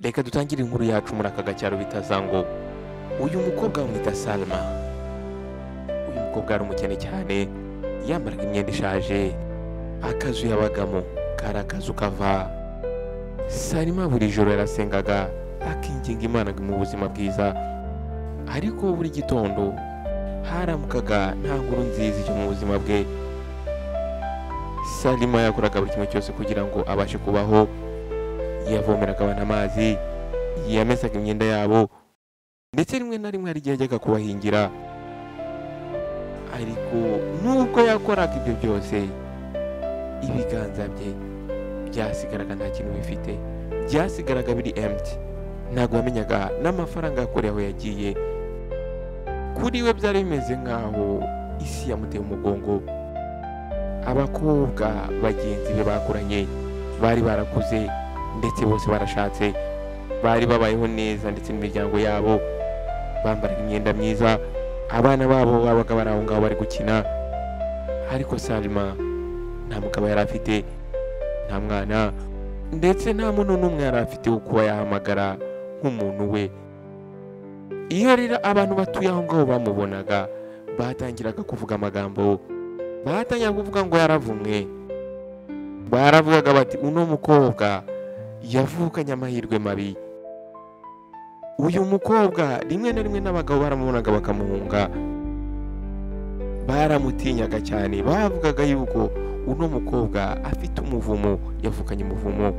Reka dutangire inkuru yacu muri aka gacyaro bita Zango. Uyu mukobwa bamwita Salma. Uyu mukobwa yari umukene cyane, yambaraga imyenda ishaje, akazu yabagamo kari akazu kava. Salma buri joro yarasengaga akinginga Imana ngo imuhe ubuzima bwiza, ariko buri gitondo haramukaga nta nkuru nziza ije mu buzima bwe. Salima yakoraga buri kimwe cyose kugira ngo abashe kubaho. Yavomeraga abana amazi, yamesaga imyenda yabo, ndetse rimwe na rimwe hari igihe yajyaga kubahingira. Ariko nubwo yakoraga ibyo byose, ibiganza bye byasigaraga nta kintu bifite, byasigaraga biri empty. Ntabwo yamenyaga n'amafaranga yakoreye aho yagiye. Kuri we byari bimeze nk'aho isi yamuteye umugongo. Abakobwa bagenzi be bakuranye bari barakuze, ndetse bose barashatse, bari babayeho neza ndetse n'imiryango yabo, bambaraga imyenda myiza, abana babo babaga bari aho ngaho bari gukina. Ariko Salma nta mugabo yari afite, nta mwana, ndetse nta muntu n'umwe yari afite wo kuba yahamagara nk'umuntu we. Iyo rero abantu batuye aho ngaho bamubonaga, batangiraga kuvuga amagambo, batangira kuvuga ngo yaravumwe. Baravugaga bati uno mukobwa yavukanye amahirwe mabi. Uyu mukobwa rimwe na rimwe n'abagabo baramubonaga bakamuhunga, baramutinyaga cyane. Bavugaga yuko uno mukobwa afite umuvumo, yavukanye umuvumo.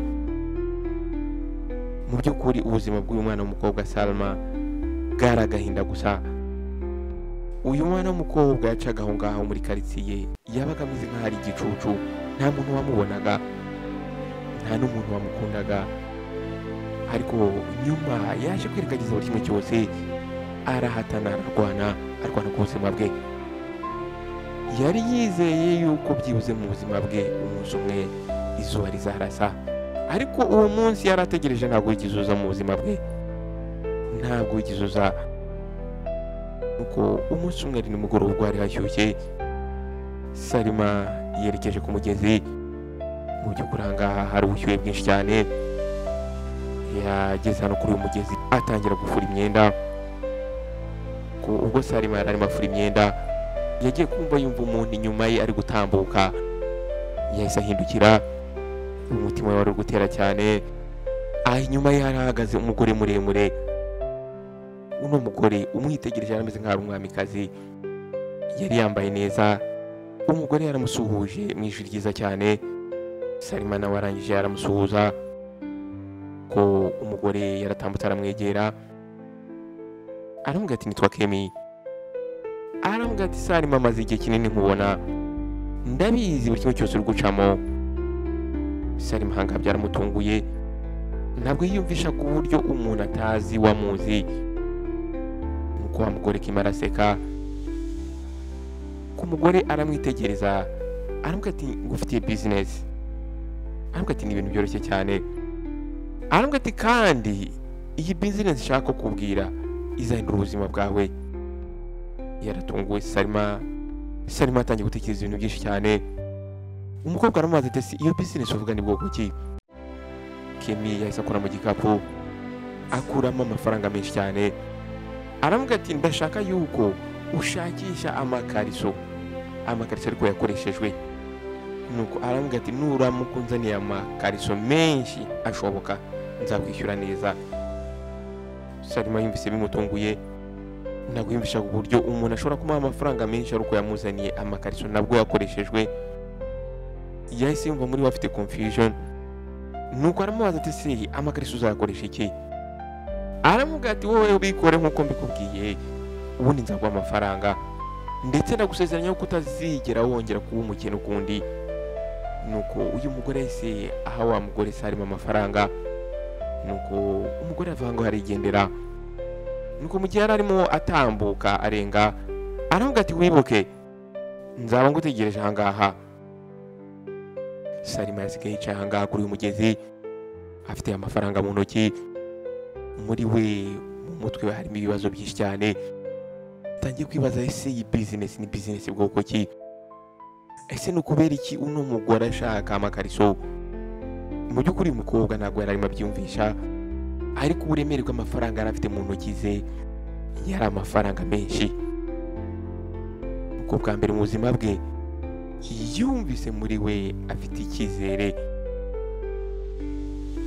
Mu by'ukuri ubuzima bw'uyu mwana w'umukobwa Salma bwari agahinda gusa. Uyu mwana w'umukobwa yacaga aho ngaho muri karitsiye, yabaga ameze nk'aho ari igicucu, nta muntu wamubonaga, nta n'umuntu wamukundaga. Ariko nyuma yaje kwirengagiza buri kimwe cyose, arahatana, ararwana, arwana ku buzima bwe. Yari yizeye yuko byibuze mu buzima bwe umunsi umwe izuba rizarasa, ariko uwo munsi yari ategereje ntabwo wigeze uza mu buzima bwe, ntabwo wigeze uza. Nuko umunsi umwe ari nimugoroba ubwo hari hashyushye, Salima yerekeje ku mugezi. Mu by'ukuri aha ngaha hari ubushyuhe bwinshi cyane. Yageze hano kuri uyu mugezi atangira gufura imyenda. Ubwo Salima yari arimo afura imyenda, yagiye kumva yumva umuntu inyuma ye ari gutambuka. Yahise ahindukira, umutima we wari uri gutera cyane. Aho inyuma ye hari hahagaze umugore muremure. Uno mugore umwitegereje yari ameze nk'aho ari umwamikazi, yari yambaye neza. Umugore yaramusuhuje mu ijwi ryiza cyane. Salima nawe arangije yaramusuhuza. Ko umugore yaratambutse aramwegera, aramubwira ati nitwa Kemi. Aramubwira ati Salima, amaze igihe kinini nkubona, ndabizi buri kimwe cyose uri gucamo. Salima ahangaha byaramutunguye, ntabwo yiyumvisha ku buryo umuntu atazi wamuzi. Nuko wa mugore Kemi araseka. Ku mugore aramwitegereza, aramubwira ati ngufitiye bizinesi. Aramubwira ati ni ibintu byoroshye cyane. Aramubwira ati kandi iyi bizinesi nshaka kukubwira izahindura ubuzima bwawe. Yaratunguwe Salima. Salima atangiye gutekereza ibintu byinshi cyane. Umukobwa aramubaza ati ese iyo bizinesi uvuga ni bwoko ki? Kemi yahise akora mu gikapu, akuramo amafaranga menshi cyane. Aramubwira ati ndashaka yuko ushakisha amakariso, amakariso ariko yakoreshejwe. Nuko aramubwira ati nuramuka unzaniye amakariso menshi ashoboka nzakwishyura neza. Salima yumvise bimutunguye, ntabwo yumvishaga uburyo umuntu ashobora kumuha amafaranga menshi ariko yamuzaniye amakariso nabwo yakoreshejwe. Yahise yumva muri we afite confusion. Nuko aramubaza ati se amakariso uzayakoresha iki? Aramubwira ati wowe ubikore nk'uko mbikubwiye, ubundi nzaguha amafaranga, ndetse ndagusezeranya ko utazigera wongera kuba umukene ukundi. Nuko uyu mugore yahise aha wa mugore Salima amafaranga. Nuko umugore ava ngo arigendera. Nuko mu gihe yari arimo atambuka arenga, aramubwira ati wibuke nzaba ngutegereje aha ngaha. Salima yasigaye yicaye aha ngaha kuri uyu mugezi, afite amafaranga mu ntoki. Muri we mu mutwe we harimo ibibazo byinshi cyane. Atangiye kwibaza ese iyi bizinesi ni bizinesi bwoko ki? Ese ni ukubera iki uno mugore ashaka amakariso? Mu by'ukuri uyu mukobwa ntabwo yari arimo abyiyumvisha. Ariko uburemere bw'amafaranga yari afite mu ntoki ze yari amafaranga menshi. Ubwo bwa mbere mu buzima bwe yumvise muri we afite icyizere.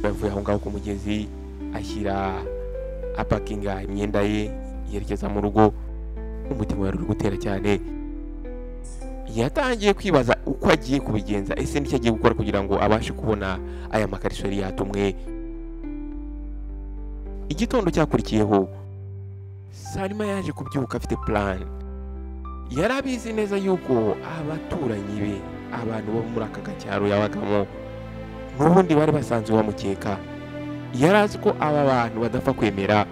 Bavuye aho ngaho ku mugezi, ashyira apakinga imyenda ye yerekeza mu rugo. Umutima wari uri gutera cyane. Yatangiye kwibaza uko agiye kubigenza, ese n'icyo agiye gukora kugira ngo abashe kubona aya makariso yari yatumwe. Igitondo cyakurikiyeho Salima yaje kubyuka afite plan. Yari abizi neza yuko abaturanyi be, abantu bo muri aka gacyaro yabagamo, n'ubundi bari basanzwe bamukeka. Yari azi ko aba bantu badapfa kwemera.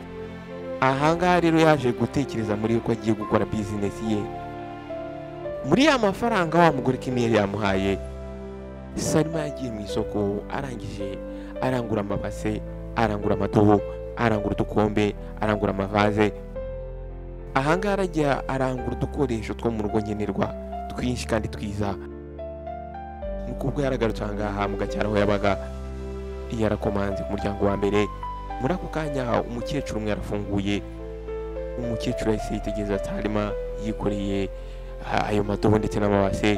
Ahangaha rero yaje gutekereza muri ko agiye gukora bizinesi ye. Muri ya mafaranga wa mugore Kimi yari yamuhaye, Salima yagiye mu isoko, arangije arangura amabase, arangura amadobo, arangura udukombe, arangura amavaze. Ahangaha arajya arangura udukoresho two mu rugo nkenerwa twinshi kandi twiza. Nuko ubwo yaragarutse ahangaha mu gacyaro aho yabaga, yarakomanze ku muryango wa mbere. Muri ako kanya umukecuru umwe yarafunguye. Umukecuru yahise yitegereza Salima yikoreye ayo madobo ndetse n'amabase.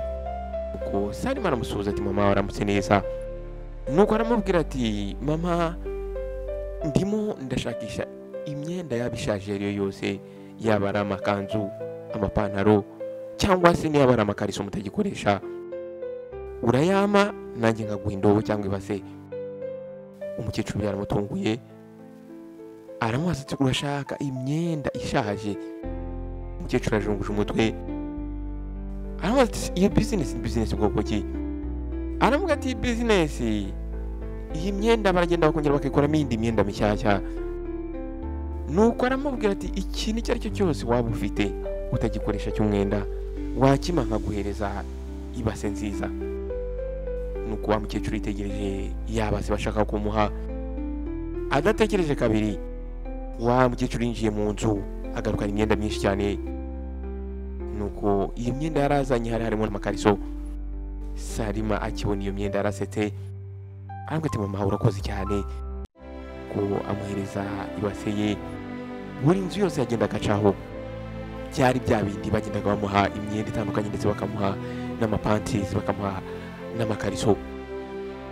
Nuko Salima aramusuhuza ati mama waramutse neza. Nuko aramubwira ati mama, ndimo ndashakisha imyenda yaba ishaje ariyo yose, yaba ari amakanzu, amapantaro, cyangwa se niba ari amakariso mutagikoresha, urayama nanjye nkaguha indobo cyangwa ibase. Umukecuru yaramutunguye, aramubaza ati urashaka imyenda ishaje? Umukecuru ajunguje umutwe, aramubaza ati iyo bizinesi ni bizinesi bwoko ki? Aramubwira ati bizinesi, iyi myenda baragenda bakongera bakayikoramo iyindi myenda mishyashya. Nuko aramubwira ati ikintu icyo ari cyo cyose waba ufite utagikoresha cy'umwenda wakima nkaguhereza ibase nziza. Nuko wa mukecuru yitegereje yabase bashaka kumuha, adatekereje kabiri wa mukecuru yinjiye mu nzu agarukana imyenda myinshi cyane. Nuko iyi myenda yarazanye hari harimo amakariso. Salima akibona iyo myenda yarasetse, aramubwira ati mama urakoze cyane. Ko amuhereza ibase ye. Buri nzu yose yagendaga acaho byari bya bindi bagendaga bamuha imyenda itandukanye, ndetse bakamuha n'amapantizi, bakamuha n'amakariso.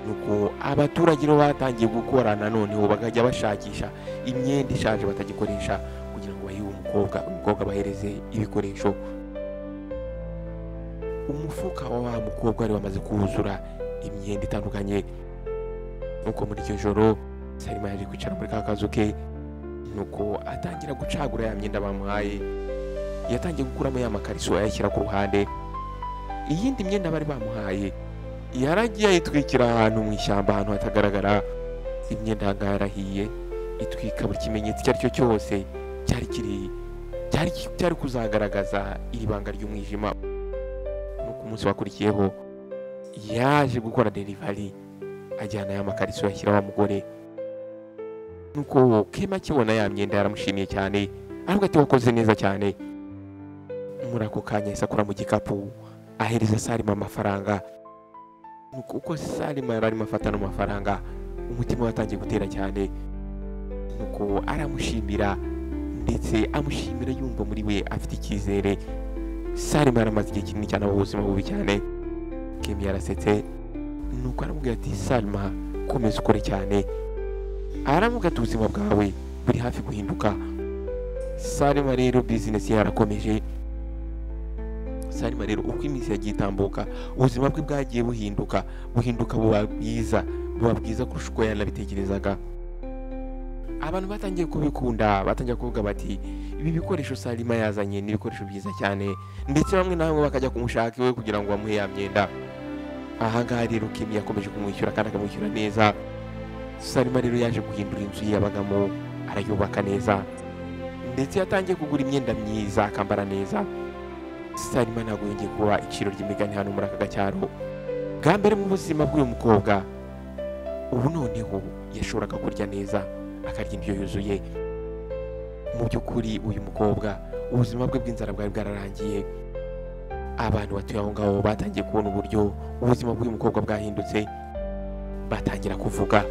Nuko abaturage rero batangiye gukorana noneho bakajya bashakisha imyenda ishaje batagikoresha kugira ngo bayihe umukobwa, umukobwa bahereze ibikoresho. Umufuka wa wa mukobwa wari wamaze kuzura imyenda itandukanye. Nuko muri iryo joro Salima yaje kwicara muri ka kazu ke, nuko atangira gucagura ya myenda bamuhaye. Yatangiye gukuramo ya makariso ayashyira ku ruhande. Iyindi myenda bari bamuhaye yaragiye ayitwikira ahantu mu ishyamba, ahantu hatagaragara. Imyenda ahangaha yarahiye, itwika buri kimenyetso icyo ari cyo cyose cyari kuzagaragaza iri banga ry'umwijima. Nuko umunsi wakurikiyeho yaje gukora delivery, ajyana ya makariso yashyira wa mugore. Nuko Kema akibona ya myenda yaramushimiye cyane, aravuga ati wakoze neza cyane. Muri ako kanya yahise akura mu gikapu ahereza Salima amafaranga. Nuko uko Salima yari arimo afata ano mafaranga, umutima watangiye gutera cyane. Nuko aramushimira, ndetse amushimira yumva muri we afite icyizere. Salima yaramaze igihe kinini cyane mu buzima bubi cyane. Kemi yarasetse, nuko aramubwira ati Salima komeza ukore cyane. Aramubwira ati ubuzima bwawe buri hafi guhinduka. Salima rero bizinesi yarakomeje. Salima rero uko iminsi yagiye itambuka, ubuzima bwe bwagiye buhinduka, buhinduka buba bwiza, buba bwiza kurusha uko yanabitekerezaga. Abantu batangiye kubikunda, batangiye kuvuga bati ibi bikoresho Salima yazanye ni ibikoresho byiza cyane, ndetse bamwe na bamwe bakajya kumushaka iwe kugira ngo bamuhe ya myenda. Ahangaha rero Kimi yakomeje kumwishyura kandi akamwishyura neza. Salima rero yaje guhindura inzu ye yabagamo, arayubaka neza, ndetse yatangiye kugura imyenda myiza akambara neza. Salima ntabwo yongeye kuba iciro ry'imigani hano muri aka gacyaro. Bwa mbere mu buzima bw'uyu mukobwa, ubu noneho yashoboraga kurya neza, akarya indyo yuzuye. Mu by'ukuri uyu mukobwa ubuzima bwe bw'inzara bwari bwararangiye. Abantu batuye aho ngaho batangiye kubona uburyo ubuzima bw'uyu mukobwa bwahindutse, batangira kuvuga.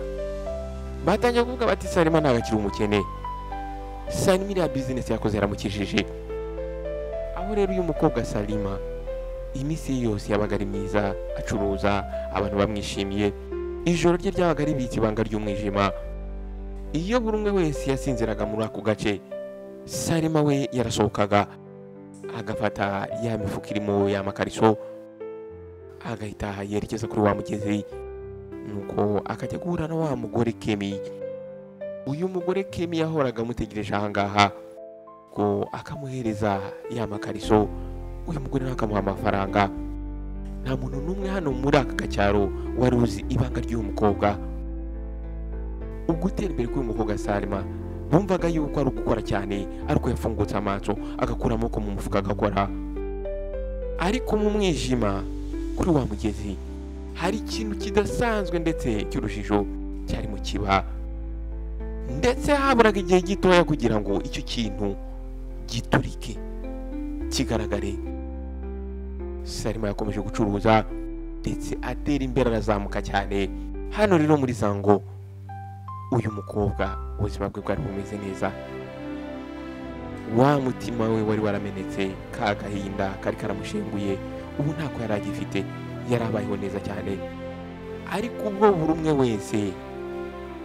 Batangiye kuvuga bati Salima ntabwo akiri umukene, Salima iriya bizinesi yakoze yaramukijije. Aho rero uyu mukobwa Salima iminsi ye yose yabaga ari myiza, acuruza, abantu bamwishimiye. Ijoro rye ryabaga ribitse ibanga ry'umwijima. Iyo buri umwe wese yasinziraga muri ako gace, Salima we yarasohokaga agafata ya mifuka irimo ya makariso, agahita yerekeza kuri wa mugezi, nuko akajya guhura na wa mugore Kemi. Uyu mugore Kemi yahoraga amutegereje ahangaha ngo akamuhereza ya makariso, uyu mugore nawe akamuha amafaranga. Nta muntu n'umwe hano muri aka gacyaro wari uzi ibanga ry'uyu mukobwa. Ugutera imbere k'uyu mukobwa Salima, bumvaga yuko ari ugukora cyane, ariko yafungutse amaso agakura amaboko mu mufuka agakora. Ariko mu mwijima kuri wa mugezi hari ikintu kidasanzwe ndetse cy'urujijo cyari mu kiba, ndetse haburaga igihe gitoya kugira ngo icyo kintu giturike kigaragare. Salima yakomeje gucuruza ndetse atera imbere, arazamuka cyane. Hano rero muri Zango uyu mukobwa ubuzima bwe bwari bumeze neza. Wa mutima we wari waramenetse, ka gahinda kari karamushenguye, ubu ntako yari agifite, yarabayeho neza cyane. Ariko ubwo buri umwe wese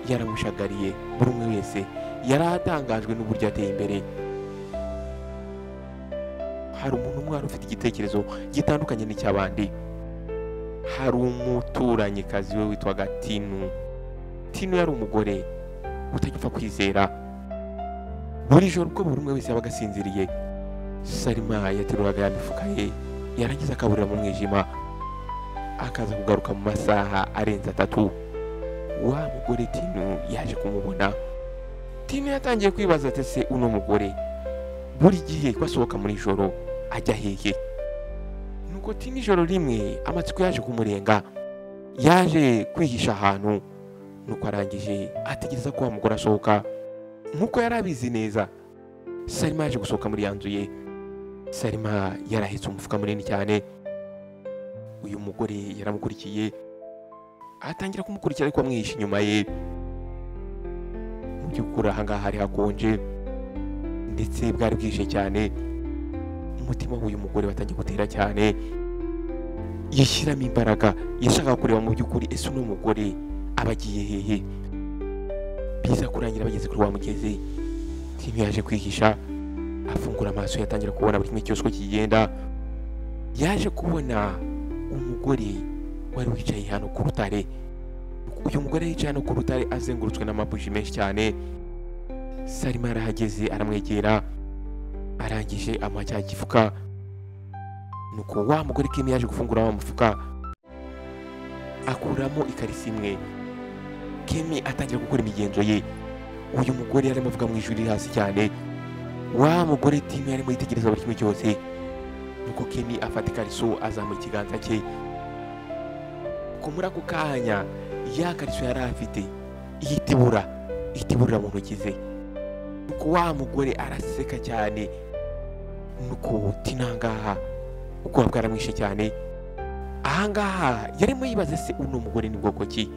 yaramushagariye, buri umwe wese yari atangajwe n'uburyo ateye imbere. Hari umuntu umwe wari ufite igitekerezo gitandukanye n'icy'abandi. Hari umuturanyikazi we witwaga Tinu. Tinu yari umugore utajya kwizera. Buri joro ubwo buri umwe wese yabaga asinziriye, Salima yateruraga ya mifuka ye, yarangiza akaburira mu mwijima, akaza kugaruka mu masaha arenze 3. Wa mugore Tinu yaje kumubona. Tinu yatangiye kwibaza ati se uno mugore buri gihe ko asohoka muri joro ajya hehe? Nuko Tinu ijoro rimwe amatsiko yaje kumurenga, yaje kwihisha ahantu, nuko arangije ategereza ko wa mugore asohoka. Nkuko yari abizi neza, Salima yaje gusohoka muri ya nzu ye. Salima yarahetse umufuka munini cyane. Uyu mugore yaramukurikiye, atangira kumukurikira ariko amwihisha inyuma ye. Mu by'ukuri ahangaha hari hakonje ndetse bwari bwije cyane. Umutima w'uyu mugore watangiye gutera cyane, yishyiramo imbaraga, yashakaga kureba mu by'ukuri ese uno mugore aba agiye hehe. Biza kurangira bageze kuri wa mugezi. Tinu yaje kwihisha, afungura amaso, yatangira kubona buri kimwe cyose uko kigenda. Yaje kubona umugore wari wicaye hano ku rutare. Uyu mugore yicaye hano ku rutare azengurutswe n'amabuji menshi cyane. Salima arahageze aramwegera, arangije amuha cya gifuka. Nuko wa mugore Kemi yaje gufungura wa mufuka, akuramo ikarisi imwe. Kemi atangira gukora imigenzo ye. Uyu mugore yarimo avuga mu ijwi hasi cyane. Wa mugore Tinu yarimo yitegereza buri kimwe cyose. Nuko Kemi afata ikariso azamura ikiganza cye. Ko muri ako kanya ya kariso yari afite ihita iburira mu ntoki ze. Nuko wa mugore araseka cyane. Nuko Tinu ahangaha ubwoba bwaramwishe cyane. Ahangaha yarimo yibaza se uno mugore ni bwoko ki?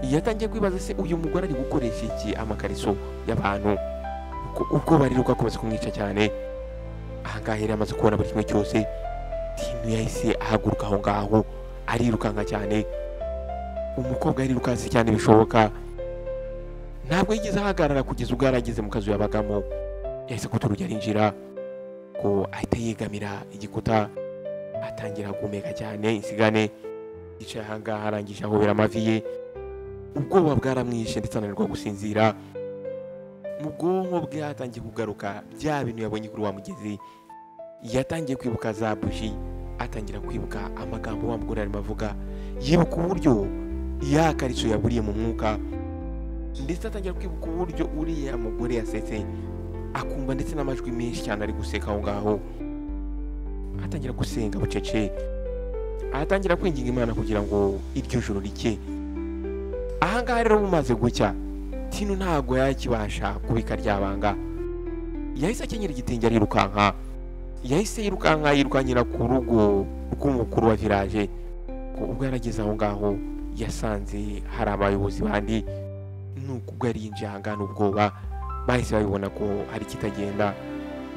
Yatangiye kwibaza se uyu mugore ari gukoresha iki amakariso y'abantu? Ubwoba rero bwakomeza kumwica cyane. Ahangaha yari amaze kubona buri kimwe cyose. Tinu yahise ahaguruka aho ngaho arirukanka cyane. Umukobwa yarirukanse cyane bishoboka, ntabwo yigeze ahagarara kugeza ubwo yarageze mu kazu yabagamo. Yahise akubita urugi arinjira, ko ahita yegamira igikuta, atangira guhumeka cyane insigane. Yicaye ahangaha arangije ahobera amavi ye. Ubwoba bwaramwishe ndetse ananirwa gusinzira. Mu bwonko bwe hatangiye kugaruka bya bintu yabonye kuri wa mugezi. Yatangiye kwibuka za buji, atangira kwibuka amagambo wa mugore arimo avuga, yibuka uburyo ya kariso yaburiye mu mwuka, ndetse atangira kwibuka uburyo uriya mugore yasetse, akumva ndetse n'amajwi menshi cyane ari guseka aho ngaho. Atangira gusenga bucece, atangira kwinginga Imana kugira ngo iryo joro rike. Ahangaha rero bumaze gucya, Tinu ntabwo yakibasha kubika ryabanga. Yahise akenyera igitenge arirukanka. Yahise yirukanka yirukankira ku rugo rw'umukuru wa village. Ubwo yarageze aho ngaho yasanze hari abayobozi bandi. Nuko ubwo yari yinjiye ahangana ubwoba, bahise babibona ko hari ikitagenda.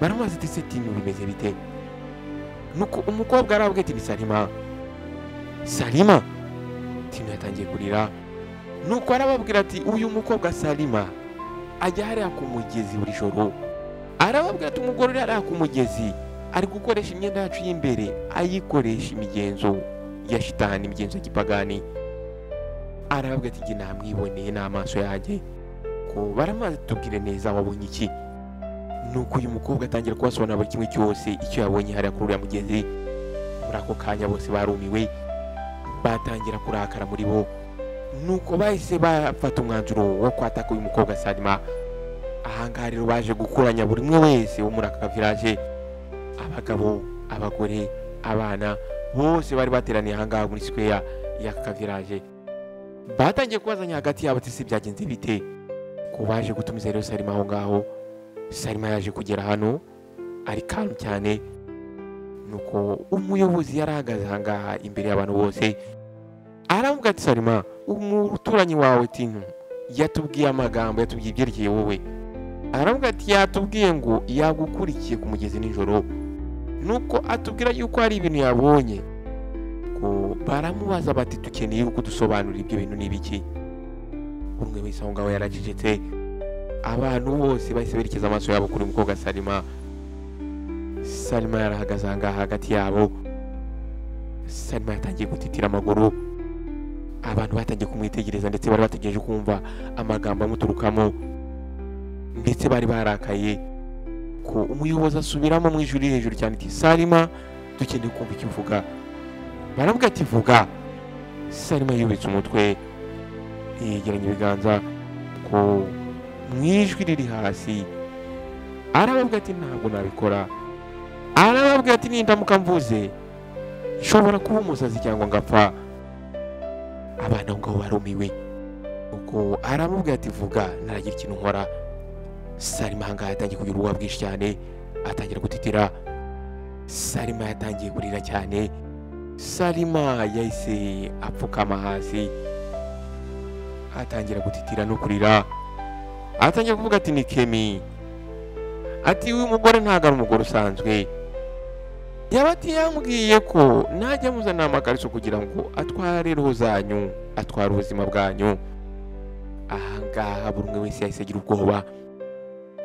Baramubaza ati se Tinu bimeze bite? Nuko umukobwa arabwira ati ni Salima. Salima? Tinu yatangiye kurira. Nuko arababwira ati uyu mukobwa Salima ajya hariya ku mugezi buri joro. Arababwira ati umugore uri hariya ku mugezi ari gukoresha imyenda yacu y'imbere, ayikoresha imigenzo ya shitani, imigenzo ya gipagani. Arababwira ati njye namwiboneye n'amaso yanjye. Ko baramaze tubwire neza wabonye iki? Nuko uyu mukobwa atangira kubasobanurira buri kimwe cyose icyo yabonye hariya kuri uriya mugezi. Muri ako kanya bose barumiwe, batangira kurakara muri bo. Nuko bahise bafata umwanzuro wo kwataka uyu mukobwa Salima. Ahangaha rero baje gukoranya buri umwe wese wo muri aka village, abagabo, abagore, abana bose bari bateraniye ahangaha muri square y'aka village. Batangiye kubazanya hagati yabo ati se byagenze bite? Ko baje gutumiza rero Salima aho ngaho. Salima yaje kugera hano ari calm cyane. Nuko umuyobozi yarahagaze ahangaha imbere y'abantu bose, aravuga ati Salima, umuturanyi wawe Tinu yatubwiye amagambo, yatubwiye ibyerekeye wowe. Aravuga ati yatubwiye ngo yagukurikiye ku mugezi nijoro, nuko atubwira yuko hari ibintu yabonye. Ko baramubaza bati dukeneye yuko dusobanurira ibyo bintu ni ibiki. Umwe wese aho ngaho yaracecetse. Abantu bose bahise berekeza amaso yabo kuri umukobwa Salima. Salima yarahagaze ahangaha hagati yabo. Salima yatangiye gutitira amaguru. Abantu batangiye kumwitegereza ndetse bari bategereje kumva amagambo amuturukamo, ndetse bari barakaye. Ko umuyobozi asubiramo mu ijwi riri hejuru cyane ati Salima, dukeneye kumva icyo uvuga. Baravuga ati vuga. Salima yubitse umutwe, yegeranya ibiganza, ko mu ijwi riri hasi arababwira ati ntabwo nabikora. Arababwira ati nindamuka mvuze nshobora kuba umusazi cyangwa ngapfa. Abana aho ngaho barumiwe. Nuko aramubwira ati vuga, naragira ikintu nkora. Salima ahangaha yatangiye kugira ubwoba bwinshi cyane, atangira gutitira. Salima yatangiye kurira cyane. Salima yahise apfukama hasi, atangira gutitira no kurira. Atangira kuvuga ati ni Kemi. Ati uyu mugore ntabwo ari umugore usanzwe. Yaba ati yambwiye ko najya muzana amakariso kugira ngo atware roho zanyu, atware ubuzima bwanyu. Ahangaha buri umwe wese yahise agira ubwoba.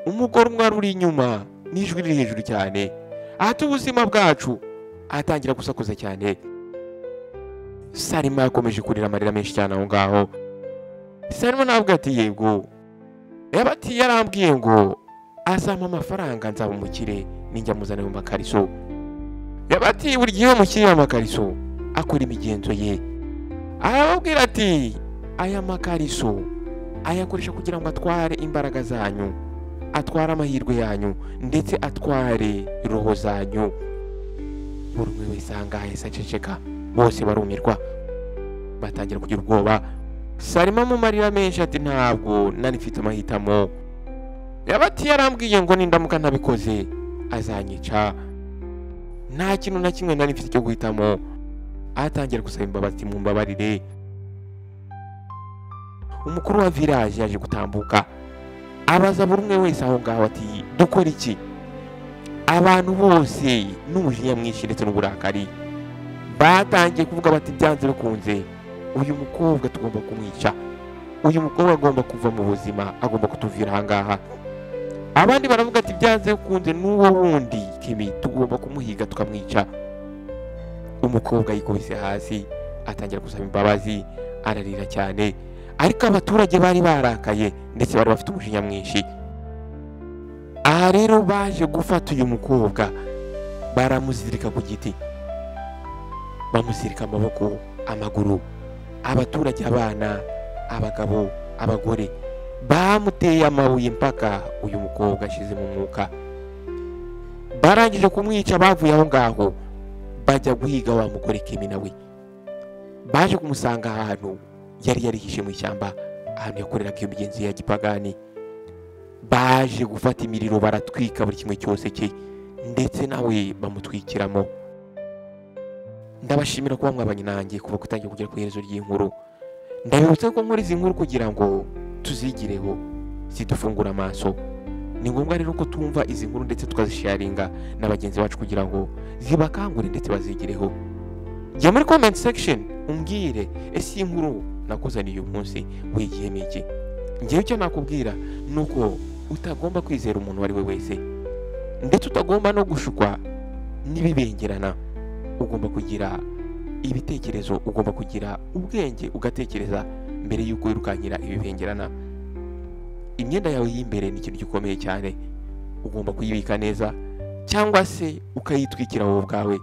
Umugore umwe wari uri inyuma n'ijwi riri hejuru cyane, ati ubuzima bwacu, atangira gusakuza cyane. Salima yakomeje kurira amarira menshi cyane aho ngaho. Salima ntabwo ati yego. Yaba ati yarambwiye ngo azampa amafaranga nzaba umukire ninjya muzana mu makariso. Yaba ati buri gihe bamushyiriye amakariso akora imigenzo ye. Arababwira ati aya makariso ayakoresha kugira ngo atware imbaraga zanyu, atware amahirwe yanyu, ndetse atware roho zanyu. Buri umwe wese ahangaha yahise aceceka, bose barumirwa, batangira kugira ubwoba. Salima mu marira menshi ati ntabwo nari mfite amahitamo. Yaba ati yarambwiye ngo nindamuka ntabikoze azanyica, nta kintu na kimwe nari mfite cyo guhitamo. Atangira gusaba imbabazi, mumbabarire. Umukuru wa village yaje gutambuka, abaza buri umwe wese aho ngaho ati dukora iki? Abantu bose n'umujinya mwinshi ndetse n'uburakari batangiye kuvuga bati byanze bikunze uyu mukobwa tugomba kumwica, uyu mukobwa agomba kuva mu buzima, agomba kutuvira ahangaha. Abandi baravuga ati byanze bikunze n'uwo wundi Kimi tugomba kumuhiga tukamwica. Umukobwa yikubise hasi atangira gusaba imbabazi, ararira cyane. Ariko abaturage bari barakaye ndetse bari bafite umujinya mwinshi. Aha rero baje gufata uyu mukobwa baramuzirika ku giti, bamuzirika amaboko, amaguru. Abaturage, abana, abagabo, abagore bamuteye amabuye mpaka uyu mukobwa ashize mu mwuka. Barangije kumwica, bavuye aho ngaho bajya guhiga wa mugore Kimi. Nawe baje kumusanga ahantu yari yarihishe mu ishyamba, ahantu yakoreraga iyo migenzo ya gipagani. Baje gufata imiriro baratwika buri kimwe cyose cye, ndetse nawe bamutwikiramo. Ndabashimira kuba mwabanye nanjye kuva gutangira kugera ku iherezo ry'inkuru. Ndabibutsa ko nkora izi nkuru kugira ngo Tuzigireho, zidufungura amaso. Ni ngombwa rero ko tumva izi nkuru ndetse tukazisharinga na bagenzi bacu kugira ngo zibakangure ndetse bazigireho. Jya muri comment section umbwire, ese iyi nkuru nakuzaniye uyu munsi wigiyemo iki? Ngewe icyo nakubwira ni uko utagomba kwizera umuntu uwo ari we wese, ndetse utagomba no gushukwa n'ibibengerana. Ugomba kugira ibitekerezo, ugomba kugira ubwenge, ugatekereza mbere y'uko wirukankira ibibengerana. Imyenda yawe y'imbere ni ikintu gikomeye cyane, ugomba kuyibika neza cyangwa se ukayitwikira wowe ubwawe.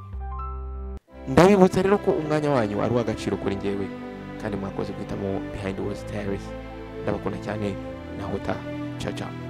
Ndabibutsa rero ko umwanya wanyu ari uw'agaciro kuri njyewe, kandi mwakoze guhitamo Behind Words Diaries. Ndabakunda cyane, naho utaha. Ciao ciao.